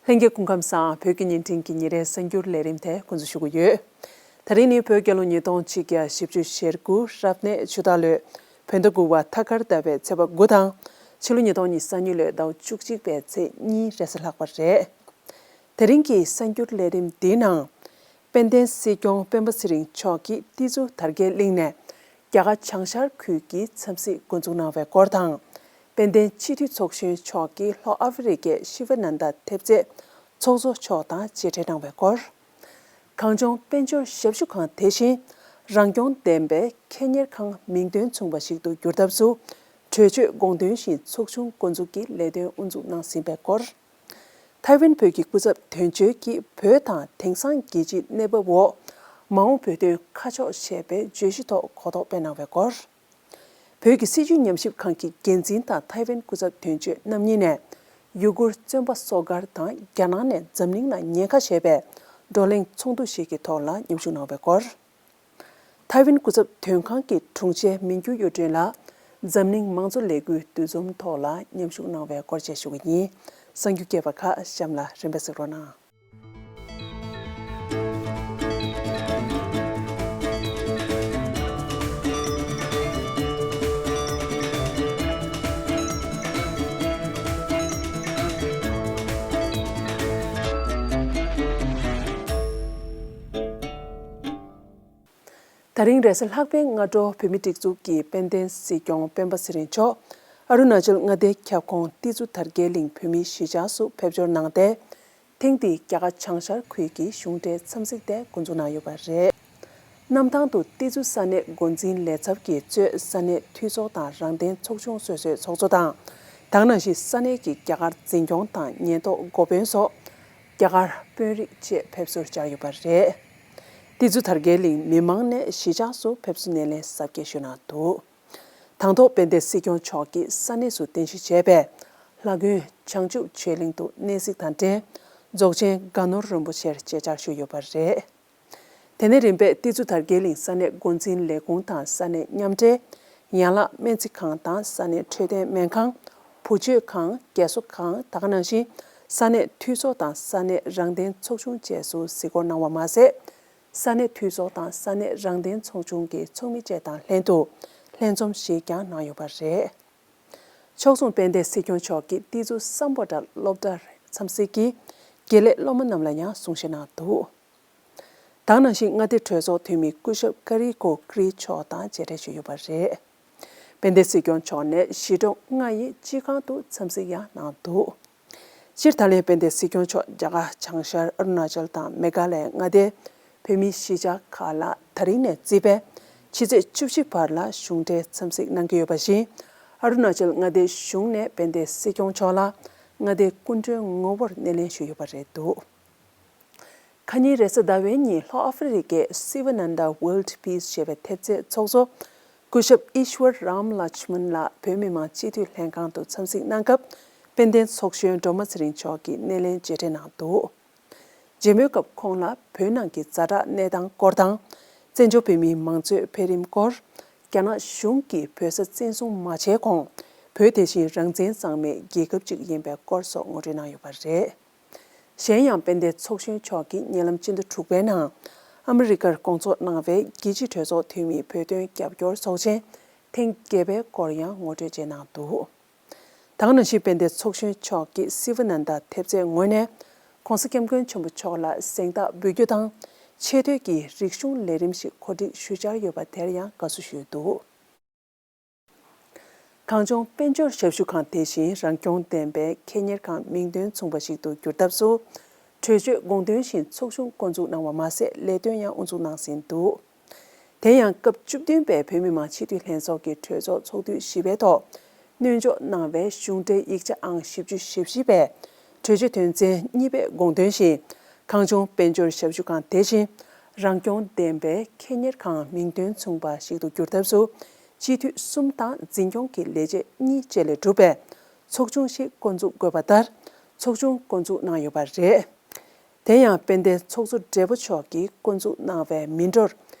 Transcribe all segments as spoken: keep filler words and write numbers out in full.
ལྷན་རྒྱས་སྐུ་ཁམས་བཟང་། བོད་ཀྱི་ཉིན་ཕྲན་གྱི་ཉིན་རེའི་གསར་འགྱུར་ལས་རིམ་དེ་འགོ་འཛུགས་ཞུ་གི་ཡོད། དེ་རིང་ནི་བོད་རྒྱལ་ལོ་ཉིས་སྟོང་ཆིག་བརྒྱ་བཞི་བཅུ་ཞེ་དགུ་རབ་གནས་ཆུ་སྟག་ལོའི་བོད་ཟླ་དགུ་པ་ཐ་སྐར་ཟླ་བའི་ཚེས་པ་དགུ་དང་། ཕྱི་ལོ་ཉིས་སྟོང་ཉི་ཤུ་རྩ་གཉིས་ལོའི་ཟླ་བ་བཅུ་གཅིག་པའི་ཚེས་གཉིས་རེས་གཟའ་ལྷག་པ་རེད། དེ་རིང་གི་གསར་འགྱུར་ལས་རིམ་འདིའི་ནང་། དཔལ་ལྡན་སྲིད་སྐྱོང་སྤེན་པ་ཚེ་རིང་མཆོག་གིས་ཏི་ཛུ་དར་རྒྱས་གླིང་ནས་རྒྱ་གར་བྱང་ཤར་ཁུལ་གྱི་འཚམས་གཟིགས་འགོ་འཛུགས་གནང་བའི་སྐོར་དང་། དཔལ་ལྡན་སྤྱི་འཐུས་ཚོགས་གཞོན་མཆོག་གིས་ལྷོ་ཨ་ཧྥེ་རི་ཁའི་ཤི་ཝ་ནན་ད་ཐེབས་རྩའི་ཚོགས་གཙོ་མཆོག་དང་མཇལ་འཕྲད་གནང་བའི་སྐོར། གངས་ལྗོངས་དཔལ་འབྱོར་ཞབས་ཞུ་ཁང་དེ་བཞིན་རང་སྐྱོང་ལྡན་པའི་ཁེ་གཉེར་ཁང་མིང་དོན་མཚུངས་པ་ཞིག་ཏུ་བསྒྱུར་ཐབས་སུ་གྲོས་ཆོད་དགོངས་དོན་བཞིན་ཚོགས་ཆུང་འགོ་འཛུགས་ཀྱི་ལས་དོན་དབུ་འཛུགས་གནང་ཟིན་པའི་སྐོར། ཐའེ་ཝན་བོད་ཀྱི་སྐུ་ཚབ་དོན་གཅོད་ཀྱིས་བོད་དང་དེང་སང་རྒྱལ་སྤྱིའི་གནས་བབ་འོག་མ་འོངས་བོད་དོན་ཁ་ཕྱོགས་ཞེས་པའི་བརྗོད་གཞི་ཐོག་གོ་རྟོགས་སྤེལ་གནང་བའི་སྐོར། བོད་ཀྱི་སྲིད་བྱུས་ཉམས་ཞིབ་ཁང་གི་འགན་འཛིན་དང་ཐའེ་ཝན་སྐུ་ཚབ་དོན་གཅོད་རྣམ་གཉིས་ནས་ཡུ་གུར་བཙོན་པ་གསོག་སྒར་དང་རྒྱ་ནག་ནས་འཛམ་གླིང་ལ་ཉེན་ཁ་ཞེས་པའི་བགྲོ་གླེང་ཚོགས་འདུ་ཞིག་གི་ཐོག་ལ་མཉམ་ཞུགས་གནང་བའི་སྐོར། ཐའེ་ཝན་སྐུ་ཚབ་དོན་ཁང་གི་དྲུང་ཆེ་མིན་ཀྱུ་གཡུ་སྒྲོན་ལགས་འཛམ་གླིང་མང་གཙོ་ལས་འགུལ་འདུ་འཛོམས་ཐོག་ལ་མཉམ་ཞུགས་གནང་བའི་སྐོར་བཅས་ཞུ་གི་ཡིན། གསར་འགྱུར་རྒྱས་པ་ཁག་གཤམ་ལ་རིམ་པས་གཟིགས་རོགས་གནང་། ད་རིང་རེས་གཟའ་ལྷག་པའི་སྔ་དྲོ་བོད་མིའི་སྒྲིག་འཛུགས་ཀྱི་དཔལ་ལྡན་སྲིད་སྐྱོང་སྤེན་པ་ཚེ་རིང་མཆོག་ཨ་རུ་ན་ཅལ་མངའ་སྡེའི་ཁྱབ་ཁོངས་ཏི་ཛུ་དར་རྒྱས་གླིང་བོད་མིའི་གཞིས་ཆགས་སུ་ཕེབས་འབྱོར་གནང་སྟེ། ཐེངས་འདིའི་རྒྱ་གར་བྱང་ཤར་ཁུལ་གྱི་གཞུང་འབྲེལ་འཚམས་གཟིགས་དེ་འགོ་འཛུགས་གནང་ཡོད་པ་རེད། གནམ་ཐང་དུ་ཏི་ཛུ་ས་གནས་འགོ་འཛིན་ལས་ཚབ་ཀྱིས་གཙོས་ས་གནས་འཐུས་ཚོགས་དང་རང་བདེན་ཚོགས་ཆུང་སོ་སོའི་ཚོགས་གཙོ་དང་། དེ་ནང་བཞིན་ས་གནས་ཀྱི་རྒྱ་གར་འཛིན་སྐྱོང་དང་ཉེན་རྟོག་འགོ་དཔོན་སོགས་རྒྱ་གར་དཔོན་རིགས་བཅས་ཕེབས་བསུར་བཅར་ཡོད་པ་རེད། ཏི་ཛུ་དར་རྒྱས་གླིང་མི་མང་ནས་གཞིས་ཆགས་སུ་ཕེབས་བསུ་སྣེ་ལེན་གཟབ་རྒྱས་ཞུས་གནང་འདུག། དང་ཐོག་དཔལ་ལྡན་སྲིད་སྐྱོང་མཆོག་གིས་ས་གནས་སུ་རྟེན་གཞི་བྱས་པའི་ལྷ་དགོན་བྱང་ཆུབ་ཆོས་གླིང་དུ་གནས་གཟིགས་དང་འབྲེལ་རྫོགས་ཆེན་དགའ་ནོར་རིན་པོ་ཆེར་མཇལ་བཅར་ཞུས་ཡོད་པ་རེད། དེ་ནས་རིམ་པས་ཏི་ཛུ་དར་རྒྱས་གླིང་ས་གནས་འགོ་འཛིན་ལས་ཁུངས་དང་ས་གནས་མཉམ་འབྲེལ་ཡན་ལག་སྨན་རྩིས་ཁང་དང་ས་གནས་འཕྲོད་བསྟེན་སྨན་ཁང་། བུ་བཅོལ་ཁང་། རྒས་གསོ་ཁང་། ད་ག་ནང་བཞིན་ས་གནས་འཐུས་ཚོགས་དང་ས་གནས་རང་བདེན་ཚོགས་ཆུང་བཅས་སུ་གཟིགས་སྐོར་གནང་བ་མ་ཟད། ས་གནས་འཐུས་ཚོགས་དང་ས་གནས་རང་བདེན་ཚོགས་ཆུང་གི་ཚོགས་མི་བཅས་དང་ལྷན་དུ་ལྷན་འཛོམས་ཤིག་ཀྱང་གནང་ཡོད་པ་རེད། ཕྱོགས་མཚུངས་དཔལ་ལྡན་སྲིད་སྐྱོང་མཆོག་གིས་ཏི་ཛུ་སམ་བྷོ་ཊ་སློབ་གྲྭར་འཚམས་གཟིགས་ཀྱིས་དགེ་ལས་སློབ་མ་རྣམས་ལ་ཡང་གསུང་བཤད་གནང་འདུག། དེ་ནང་བཞིན་མངའ་སྡེ་གྲོས་ཚོགས་འཐུས་མི་སྐུ་ཞབས་ཀ་རི་ཀོ་ཀྲི་མཆོག་དང་མཇལ་འཕྲད་ཞུས་ཡོད་པ་རེད། དཔལ་ལྡན་སྲིད་སྐྱོང་མཆོག་ནས་གཞིས་གྲོང་ལྔ་ཡི་སྤྱི་ཁང་དུ་འཚམས་གཟིགས་ཡང་གནང་འདུག། སྤྱིར་ད་ལན་དཔལ་ལྡན་སྲིད་སྐྱོང་མཆོག་རྒྱ་གར་བྱང་ཤར་ཨ་རུ་ན་ཅལ་དང་མེ་གྷ་ལའི་མངའ་སྡེའི་བོད་མིའི་གཞིས་ཆགས་ཁག་ལ་ད་རིང་ནས་བརྩིས་པའི་ཕྱི་ཚེས་བཅུ་བཞི་བར་ལ་གཞུང་འབྲེལ་འཚམས་གཟིགས་གནང་གི་ཡོད་པ་བཞིན། ཨ་རུ་ན་ཅལ་མངའ་སྡེའི་གཞུང་ནས་དཔལ་ལྡན་སྲིད་སྐྱོང་མཆོག་ལ་མངའ་སྡེའི་སྐུ་མགྲོན་ངོ་བོར་སྣེ་ལེན་ཞུས་ཡོད་པ་རེད་འདུག། ཁ་ཉིན་རེས་གཟའ་ཟླ་བའི་ཉིན་ལྷོ་ཨ་ཧྥེ་རི་ཁའི་སི་ཝ་ནན་ད་World Peace ཞེས་པའི་ཐེབས་རྩའི་ཚོགས་གཙོ་སྐུ་ཞབས་ཨི་ཤ་ཝར་རམ་ལ་ཆ་མན་ལགས་བོད་མི་མང་སྤྱི་འཐུས་ལྷན་ཁང་དུ་འཚམས་གཟིགས་གནང་སྐབས་དཔལ་ལྡན་ཚོགས་གཞོན་སྒྲོལ་མ་ཚེ་རིང་མཆོག་གིས་སྣེ་ལེན་མཇལ་འཕྲད་གནང་འདུག། མཇལ་མོལ་སྐབས་ཁོང་ལ་བོད་ནང་གི་ཛ་དྲག་གནས་སྟངས་སྐོར་དང་། བཙན་བྱོལ་བོད་མིའི་མང་གཙོའི་འཕེལ་རིམ་སྐོར། རྒྱ་ནག་གཞུང་གིས་བོད་ས་བཙན་བཟུང་མ་བྱས་གོང་། བོད་དེ་བཞིན་རང་བཙན་གཙང་མའི་རྒྱལ་ཁབ་ཅིག་ཡིན་པའི་སྐོར་སོགས་ངོ་སྤྲོད་གནང་ཡོད་པ་རེད། གཞན་ཡང་དཔལ་ལྡན་ཚོགས་གཞོན་མཆོག་གིས་ཉེ་ལམ་སྤྱི་ཟླ་དྲུག་པའི་ནང་ཨ་མི་རི་ཀར་སྐོང་ཚོགས་གནང་བའི་རྒྱལ་སྤྱིའི་གྲོས་ཚོགས་འཐུས་མིའི་བོད་དོན་རྒྱབ་སྐྱོར་ཚོགས་ཆེན་ཐེངས་བརྒྱད་པའི་སྐོར་ཡང་ངོ་སྤྲོད་བྱས་གནང་འདུག། ད་ག་ནང་བཞིན་དཔལ་ལྡན་ཚོགས་གཞོན་མཆོག་གིས་སི་ཝ་ནན་ད་ཐེབས་རྩའི་ངོས་ནས་༸གོང་ས་༸སྐྱབས་མགོན་ཆེན་པོ་མཆོག་ལ་གཟེངས་རྟགས་འབུལ་རྒྱུ་དང་། ཆེ་བསྟོད་ཀྱི་རིག་གཞུང་ལས་རིམ་ཞིག་གོ་སྒྲིག་ཞུ་འཆར་ཡོད་པ་དེར་ཡང་དགའ་བསུ་ཞུས་འདུག། གངས་ལྗོངས་དཔལ་འབྱོར་ཞབས་ཞུ་ཁང་དེ་བཞིན་རང་སྐྱོང་ལྡན་པའི་ཁེ་གཉེར་ཁང་མིང་དོན་མཚུངས་པ་ཞིག་ཏུ་བསྒྱུར་ཐབས་སུ། གྲོས་ཆོད་དགོངས་དོན་བཞིན་ཚོགས་ཆུང་བསྐོ་འཛུགས་གནང་བ་མ་ཟད་ལས་དོན་ཡང་དབུ་འཛུགས་གནང་ཟིན་འདུག། དེ་ཡང་སྐབས་བཅུ་བདུན་པའི་བོད་མི་མང་སྤྱི་འཐུས་ལྷན་ཚོགས་ཀྱི་གྲོས་ཚོགས་ཚོགས་དུས་བཞི་པའི་ཐོག་སྣོལ་འཇོག་གནང་བའི་གཞུང་འབྲེལ་ཡིག་ཆ་ཨང་བཞི་བཅུ་ཞེ་བཞི་པའི་གྲོས་ཆོད་དོན་ཚན་གཉིས་པའི་དགོངས་དོན་བཞིན། གངས་ལྗོངས་དཔལ་འབྱོར་ཞབས་ཞུ་ཁང་དེ་བཞིན་རང་སྐྱོང་ལྡན་པའི་ཁེ་གཉེར་ཁང་མིང་དོན་མཚུངས་པ་ཞིག་ཏུ་བསྒྱུར་ཐབས་སུ། སྤྱི་འཐུས་གསུམ་དང་འཛིན་སྐྱོང་གི་ལས་བྱེད་གཉིས་བཅས་ལས་གྲུབ་པའི་ཚོགས་ཆུང་ཞིག་བསྐོ་འཛུགས་དགོས་པ་ལྟར། ཚོགས་ཆུང་བསྐོ་འཛུགས་གནང་ཡོད་པ་རེད། དེ་ཡང་དཔལ་ལྡན་ཚོགས་གཙོ་སྦྲེལ་པོ་མཆོག་གིས་བསྐོ་འཛུགས་གནང་བའི་མི་འགྲོར།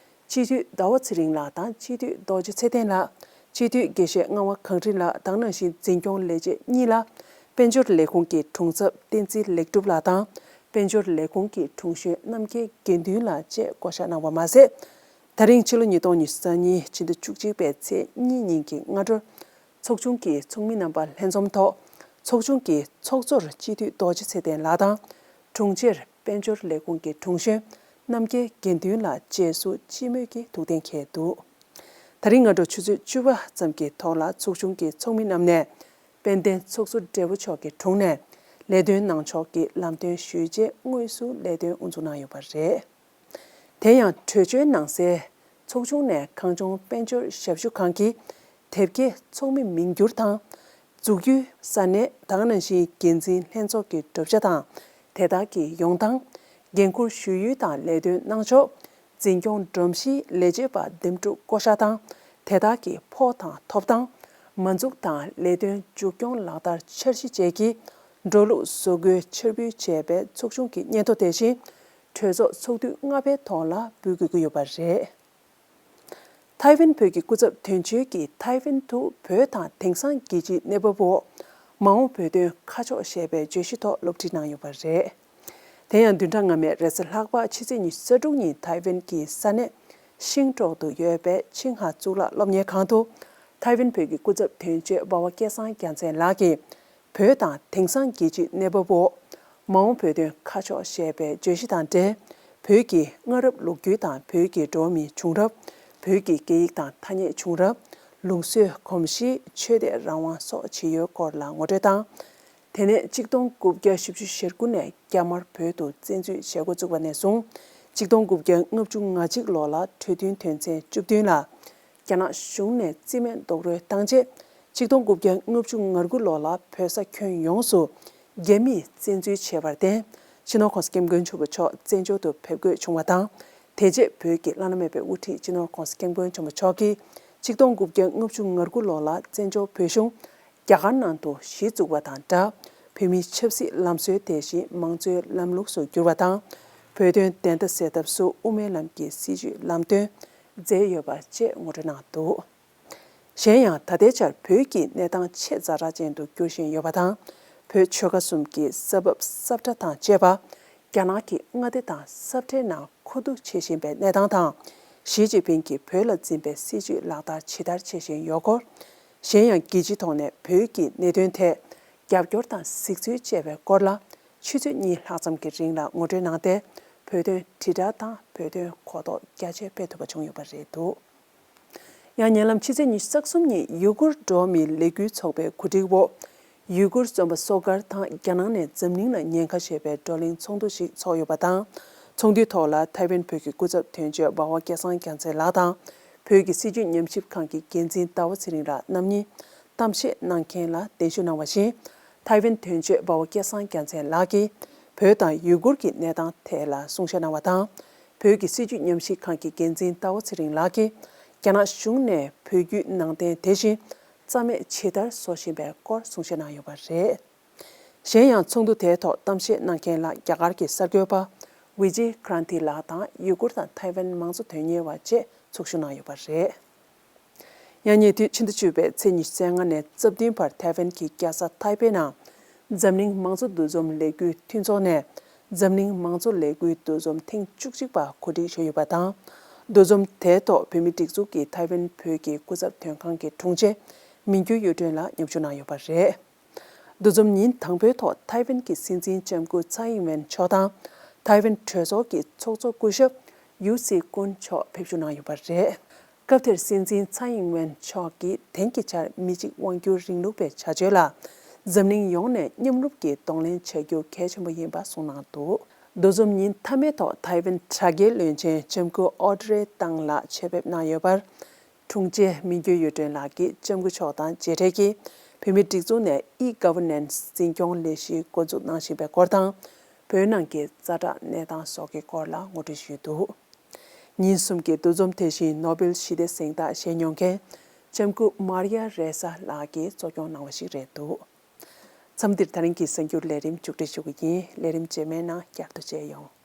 སྤྱི་འཐུས་ཟླ་བ་ཚེ་རིང་ལགས་དང་སྤྱི་འཐུས་རྡོ་རྗེ་ཚེ་བརྟན་ལགས། སྤྱི་འཐུས་དགེ་བཤེས་ངག་དབང་གངས་རི་ལགས་དང་ནང་བཞིན་འཛིན་སྐྱོང་ལས་བྱེད་གཉིས་ལ། དཔལ་འབྱོར་ལས་ཁུངས་ཀྱི་དྲུང་ཚབ་བསྟན་འཛིན་ལེགས་གྲུབ་ལགས་དང་། དཔལ་འབྱོར་ལས་ཁུངས་ཀྱི་དྲུང་གཞོན་རྣམ་རྒྱལ་དགེ་འདུན་ལགས་བཅས་བསྐོ་གཞག་གནང་བ་མ་ཟད། ད་རིང་ཕྱི་ལོ་ཉིས་སྟོང་ཉི་ཤུ་རྩ་གཉིས་ཕྱི་ཟླ་བཅུ་གཅིག་པའི་ཚེས་གཉིས་ཉིན་གྱི་སྔ་དྲོར། ཚོགས་ཆུང་གི་ཚོགས་མི་རྣམ་པ་ལྷན་འཛོམས་ཐོག་ཚོགས་ཆུང་གི་ཚོགས་གཙོར་སྤྱི་འཐུས་རྡོ་རྗེ་ཚེ་བརྟན་ལགས་དང་། དྲུང་ཆེར་དཔལ་འབྱོར་ལས་ཁུངས་ཀྱི་དྲུང་གཞོན་རྣམ་རྒྱལ་དགེ་འདུན་ལགས་རྗེས་སུ་སྤྱི་མོས་ཀྱིས་ཐུགས་གཏན་འཁེལ་འདུག་ད་རིང་སྔ་དྲོ་ཆུ་ཚོད་བཅུ་པ་ཙམ་གྱི་ཐོག་ལ་ཚོགས་ཆུང་གི་ཚོགས་མི་རྣམས་ནས། དཔལ་ལྡན་ཚོགས་གཙོ་སྦྲེལ་པོ་མཆོག་གི་དྲུང་ནས་ལས་དོན་གནང་ཕྱོགས་ཀྱི་ལམ་སྟོན་ཞུས་རྗེས་དངོས་སུ་ལས་དོན་དབུ་འཛུགས་གནང་ཡོད་པ་རེད། དེ་ཡང་གྲོས་ཆོད་ནང་གསལ། ཚོགས་ཆུང་ནས་གངས་ལྗོངས་དཔལ་འབྱོར་ཞབས་ཞུ་ཁང་གི་དེབ་སྐྱེལ་ཚོགས་མི་མིང་བསྒྱུར་དང་། འཛུགས་ཡུལ་ས་གནས་དེ་ག་ནང་བཞིན་འགན་འཛིན་ལྷན་ཚོགས་ཀྱི་གྲུབ་ཆ་དང་དེ་དག་གི་ཡོང་སྟངས། འགན་འཁུར་ཞུ་ཡུལ་དང་ལས་དོན་གནང་ཕྱོགས། འཛིན་སྐྱོང་སྒྲོམ་གཞིའི་ལས་བྱེད་པ་འདེམས་སྒྲུག་བསྐོ་གཞག་དང་དེ་དག་གི་ཕོགས་དང་ཐོབ་ཐང་། མ་འཛུགས་དང་ལས་དོན་མཇུག་སྐྱོང་ལག་བསྟར་འཆར་གཞི་བཅས་ཀྱི་འགྲོ་ལུགས་བཟོ་འགོད་འཆར་འབུལ་བྱས་པའི་ཚོགས་ཆུང་གི་སྙན་ཐོ་དེ་བཞིན་གྲོས་ཚོགས་ཚོགས་དུས་ལྔ་པའི་ཐོག་ལ་འབུལ་དགོས་ཀྱི་ཡོད་པ་རེད། ཐའེ་ཝན་བོད་ཀྱི་སྐུ་ཚབ་དོན་གཅོད་ཀྱིས་ཐའེ་ཝན་དུ་བོད་དང་དེང་སང་རྒྱལ་སྤྱིའི་གནས་བབ་འོག་མ་འོངས་བོད་དོན་ཁ་ཕྱོགས་ཞེས་པའི་བརྗོད་གཞི་ཐོག་སློབ་ཁྲིད་གནང་ཡོད་པ་རེད། དེ་ཡང་བདུན་ཕྲག་སྔ་མའི་རེས་གཟའ་ལྷག་པ་ཕྱི་ཚེས་ཉི་ཤུ་རྩ་དྲུག་ཉིན་ཐའེ་ཝན་གྱི་ས་གནས་ཤིང་ཀྲོག་ཏུ་ཡོད་པའི་ཆིང་ཧྭ་གཙུག་ལག་སློབ་གཉེར་ཁང་དུ། ཐའེ་ཝན་བོད་ཀྱི་སྐུ་ཚབ་དོན་གཅོད་འབའ་བ་སྐལ་བཟང་རྒྱལ་མཚན་ལགས་ཀྱིས། བོད་དང་དེང་སང་རྒྱལ་སྤྱིའི་གནས་བབ་འོག་མ་འོངས་བོད་དོན་ཁ་ཕྱོགས་ཞེས་པའི་བརྗོད་གཞི་དང་འབྲེལ། བོད་ཀྱི་སྔ་རབས་ལོ་རྒྱུས་དང་བོད་ཀྱི་འགྲོ་བ་མིའི་བྱུང་རབས། བོད་ཀྱི་སྐད་ཡིག་དང་ཐ་སྙད་བྱུང་རབས། ལུགས་སྲོལ་གོམས་གཤིས། ཆོས་དད་རང་དབང་སོགས་ཇི་ཡོད་སྐོར་ལ་ངོ་སྤྲོད་དང་། དེ་ནས་གཅིག་སྟོང་དགུ་བརྒྱ་བཞི་བཅུ་ཞེ་དགུ་ནས་རྒྱ་དམར་བོད་དུ་བཙན་འཛུལ་བྱེད་འགོ་བཙུགས་པ་ནས་བཟུང་། གཅིག་སྟོང་དགུ་བརྒྱ་ལྔ་བཅུ་ང་གཅིག་ལོ་ལ་གྲོས་མཐུན་དོན་ཚན་བཅུ་བདུན་ལ། རྒྱ་ནག་གཞུང་ནས་རྩིས་མེད་རྡོག་རོལ་བཏང་རྗེས། གཅིག་སྟོང་དགུ་བརྒྱ་ལྔ་བཅུ་ང་དགུ་ལོ་ལ་བོད་ས་ཁྱོན་ཡོངས་སུ་རྒྱ་མིས་བཙན་འཛུལ་བྱས་པར་བརྟེན། སྤྱི་ནོར་༸གོང་ས་༸སྐྱབས་མགོན་ཆེན་པོ་མཆོག་བཙན་བྱོལ་དུ་ཕེབས་དགོས་བྱུང་བ་དང་། དེ་རྗེས་བོད་ཀྱི་བླ་ན་མེད་པའི་དབུ་ཁྲིད་སྤྱི་ནོར་༸གོང་ས་༸སྐྱབས་མགོན་ཆེན་པོ་མཆོག་གིས་གཅིག་སྟོང་དགུ་བརྒྱ་ལྔ་བཅུ་ང་དགུ་ལོ་ལ་བཙན་བྱོལ་བོད་གཞུང་རྒྱ་གར་ནང་དུ་གཞི་བཙུགས་པ་དང་སྦྲགས། བོད་མིའི་ཆབ་སྲིད་ལམ་སྲོལ་དེ་བཞིན་མང་གཙོའི་ལམ་ལུགས་སུ་བསྒྱུར་བ་དང་། བོད་དོན་བདེན་མཐའ་གསལ་ཐབས་སུ་དབུ་མའི་ལམ་གྱི་སྲིད་བྱུས་ལམ་སྟོན་མཛད་ཡོད་པ་བཅས་ངོ་སྤྲོད་གནང་འདུག་གཞན་ཡང་ད་ལྟའི་ཆར་བོད་ཀྱི་གནས་སྟངས་ཆེས་ཛ་དྲག་ཅན་དུ་འགྱུར་བཞིན་ཡོད་པ་དང་། བོད་ཆོལ་ཁ་གསུམ་གྱི་ས་བབ་ས་ཁྲ་དང་བཅས་པ། རྒྱ་ནག་གི་མངའ་སྡེ་དང་ས་ཁྲའི་ནང་མཁོ་བསྡུ་བྱེད་བཞིན་པའི་གནས་སྟངས་དང་། ཞི་ཅིན་ཕིང་གིས་བོད་ལ་འཛིན་པའི་སྲིད་བྱུས་ལག་བསྟར་ཇི་ལྟར་བྱེད་བཞིན་ཡོད་སྐོར། གཞན་ཡང་རྒྱལ་སྤྱིའི་ཐོག་ནས་བོད་ཀྱི་གནད་དོན་ཐད་རྒྱབ་སྐྱོར་དང་གཟིགས་ཚུལ་བཅས་པའི་སྐོར་ལ་ཆུ་ཚོད་གཉིས་ལྷག་ཙམ་གྱི་རིང་ལ་ངོ་སྤྲོད་གནང་སྟེ། བོད་དོན་དྲིལ་བསྒྲགས་དང་བོད་དོན་གོ་རྟོགས་རྒྱ་ཆེ་སྤེལ་ཐུབ་པ་བྱུང་ཡོད་པ་རེད་འདུག་ཡང་ཉེ་ལམ་ཕྱི་ཚེས་ཉི་ཤུ་རྩ་གསུམ་ཉིན་ཡུ་གུར་འགྲོ་བ་མིའི་ལས་འགུལ་ཚོགས་པའི་གོ་སྒྲིག་འོག་ཡུ་གུར་བཙོན་པ་སོ་ཀར་དང་རྒྱ་ནང་ནས་འཛམ་གླིང་ལ་ཉེན་ཁ་ཞེས་པའི་བགྲོ་གླེང་ཚོགས་འདུ་ཞིག་ཚོགས་ཡོད་པ་དང་། ཚོགས་འདུའི་ཐོག་ལ་ཐའེ་ཝན་བོད་ཀྱི་སྐུ་ཚབ་དོན་གཅོད་འབའ་བ་སྐལ་བཟང་རྒྱལ་མཚན་ལགས་དང་། བོད་ཀྱི་སྲིད་བྱུས་ཉམས་ཞིབ་ཁང་གི་འགན་འཛིན་ཟླ་བ་ཚེ་རིང་ལགས་རྣམ་གཉིས་གཏམ་བཤད་གནང་མཁན་ལ་གདན་ཞུ་གནང་བ་བཞིན། ཐའེ་ཝན་དོན་གཅོད་འབའ་བ་སྐལ་བཟང་རྒྱལ་མཚན་ལགས་ཀྱིས་བོད་དང་ཡུ་གུར་གྱི་གནས་སྟངས་ཐད་ལ་གསུང་བཤད་གནང་བ་དང་། བོད་ཀྱི་སྲིད་བྱུས་ཉམས་ཞིབ་ཁང་གི་འགན་འཛིན་ཟླ་བ་ཚེ་རིང་ལགས་ཀྱིས་རྒྱ་ནག་གཞུང་ནས་བོད་བརྒྱུད་ནང་བསྟན་དེ་བཞིན་རྩ་མེད་ཇི་ལྟར་བཟོ་བཞིན་པའི་སྐོར་གསུང་བཤད་གནང་ཡོད་པ་རེད། གཞན་ཡང་ཚོགས་འདུ་དེའི་ཐོག་གཏམ་བཤད་གནང་མཁན་ལ་རྒྱ་གར་གྱི་གསར་འགོད་པ་ཝི་ཇེ་ཀྲན་ཏི་ལགས་དང་ཡུ་གུར་དང་ཐའེ་ཝན་མང་གཙོ་དོན་གཉེར་བ་བཅས་ཚོགས་ཞུགས་གནང་ཡོད་པ་རེད། ཡང་ཉེ་དུས་ཕྱི་ཟླ་བཅུ་པའི་ཚེས་ཉི་ཤུ་རྩ་ལྔ་ནས་རྩ་བདུན་བར་ཐའེ་ཝན་གྱི་རྒྱལ་ས་ཐའེ་པེ་ནང་འཛམ་གླིང་མང་གཙོ་འདུ་འཛོམས་ལས་འགུལ་མཐུན་ཚོགས་ནས་འཛམ་གླིང་མང་གཙོ་ལས་འགུལ་འདུ་འཛོམས་ཐེངས་བཅུ་གཅིག་པ་གོ་སྒྲིག་ཞུས་ཡོད་པ་དང་། འདུ་འཛོམས་དེའི་ཐོག་བོད་མིའི་སྒྲིག་འཛུགས་ཀྱི་ཐའེ་ཝན་བོད་ཀྱི་སྐུ་ཚབ་དོན་ཁང་གི་དྲུང་ཆེ་མི་འགྱུར་གཡུ་སྒྲོན་ལགས་མཉམ་ཞུགས་གནང་ཡོད་པ་རེད། འདུ་འཛོམས་ཉིན་དང་པོའི་ཐོག་ཐའེ་ཝན་གྱི་སྲིད་འཛིན་ལྕམ་སྐུ་ཚའེ་ཨིན་ཝེན་མཆོག་དང་། ཐའེ་ཝན་གྲོས་ཚོགས་ཀྱི་ཚོགས་གཙོ་སྐུ་ཞབས་ཡུ་སི་ཀུན་མཆོག་ཕེབས་བསུ་གནང་ཡོད་པ་རེད། སྐབས་དེར་སྲིད་འཛིན་ཚའེ་ཨིན་ཝེན་མཆོག་གིས་དེང་གི་ཆར་མི་གཅིག་དབང་སྒྱུར་རིང་ལུགས་པའི་བྱ་སྤྱོད་ལ་འཛམ་གླིང་ཡོངས་ནས་མཉམ་རུབ་ཀྱིས་གདོང་ལེན་བྱ་རྒྱུ་གལ་ཆེན་པོ་ཡིན་པ་གསུངས་གནང་འདུག་འདུ་འཛོམས་ཉིན་མཐའ་མའི་ཐོག་ཐའེ་ཝན་དྲ་རྒྱའི་བློན་ཆེན་ལྕམ་སྐུ་ཨོ་ཌི་རེ་ཏང་ལགས་ཆེད་ཕེབས་གནང་ཡོད་པར། དྲུང་ཆེ་མི་འགྱུར་གཡུ་སྒྲོན་ལགས་ཀྱིས་ལྕམ་སྐུ་མཆོག་དང་མཇལ་འཕྲད་ཀྱིས་བོད་མིའི་སྒྲིག་འཛུགས་ནས་ཨི་གྷ་ཝར་ནན་སི་འཛིན་སྐྱོང་ལས་གཞི་འགོ་འཛུགས་གནང་བཞིན་པའི་སྐོར་དང་། བོད་ནང་གི་ཛ་དྲག་གནས་སྟངས་སོགས་ཀྱི་སྐོར་ལ་ངོ་སྤྲོད་ཞུས་འདུག་ཉིན་གསུམ་གྱི་འདུ་འཛོམས་དེ་བཞིན་ནོ་སྦེལ་ཞི་བདེ་གཟེངས་རྟགས་བཞེས་མྱོང་མཁན་ལྕམ་སྐུ་མར་ཡ་རེ་ས་ལགས་ཀྱིས་གཙོ་སྐྱོང་གནང་བ་ཞིག་རེད་འདུག་མཚམས་འདིར་ད་རིང་གི་གསར་འགྱུར་ལས་རིམ་མཇུག་སྒྲིལ་ཞུ་གི་ཡིན། ལས་རིམ་རྗེས་མའི་ནང་བསྐྱར་དུ་མཇལ་ཡོང་།